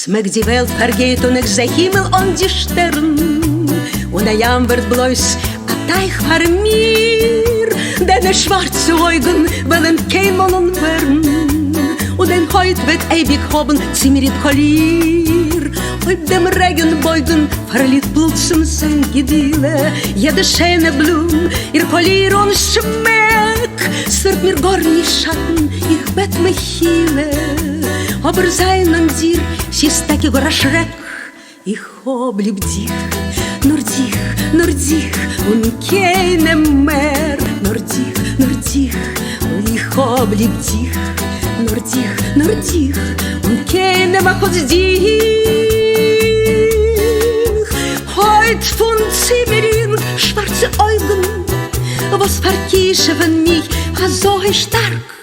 ס'מעגט די וועלט פארגייט און איך זע הימל אן די שטערן, און א ים ווערט בלויז א טייך פאר מיר, דיינע שווארצע אויגן וועלן קיינמאל אנווערן, און דיין הויט וועט אייביג האבן צימעריג קאליר, אויב דעם רעגנבויגן פארלירט פלוצים זיין גדילה, יעדע שיינע בלום איר קאליר און שמעק, ס'וועט מיר גארנישט שאטן, איך בעט מחילה, אבער זיין אן דיר, ס'איז טאקע גאר א שרעק, איך האב ליב דיך, נאר דיך, נאר דיך, און קיינעם מער, נאר דיך, נאר דיך, איך האב ליב דיך, נאר דיך, נאר דיך, און קיינעם אחוץ דיך. הויט פון צימערינג, שווארצע אויגן, וואס פארקישעווען מיך אזוי שטארק,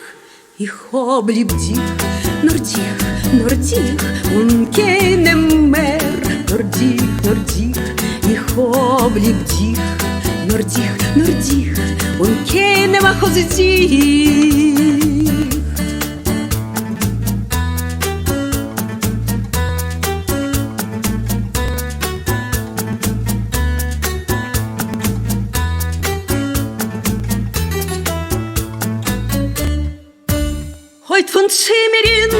איך האב ליב דיך, נאר דיך, נאר דיך, און קיינעם מער, נאר דיך, נאר דיך, איך האב ליב דיך, נאר דיך, נאר דיך, און קיינעם אחוץ דיך. הויט פון צימערינג,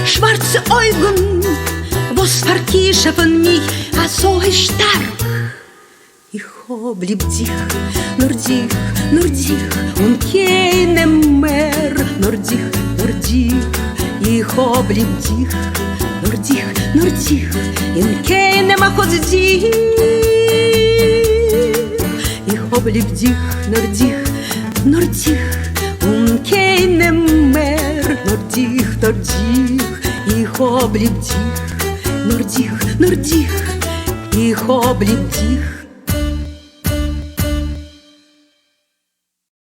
שווארצע אויגן, וואס פארקישעווען מיך אזוי שטארק. איך האב ליב דיך, נאר דיך, נאר דיך, און קיינעם מער, נאר דיך, נאר דיך. איך האב ליב דיך, נאר דיך, נאר דיך, און קיינעם אחוץ דיך. איך האב ליב דיך, נאר דיך, נאר דיך, און קיינעם מער, נאר דיך, נאר דיך. איך האב ליב דיך, נאר דיך, נאר דיך, איך האב ליב דיך.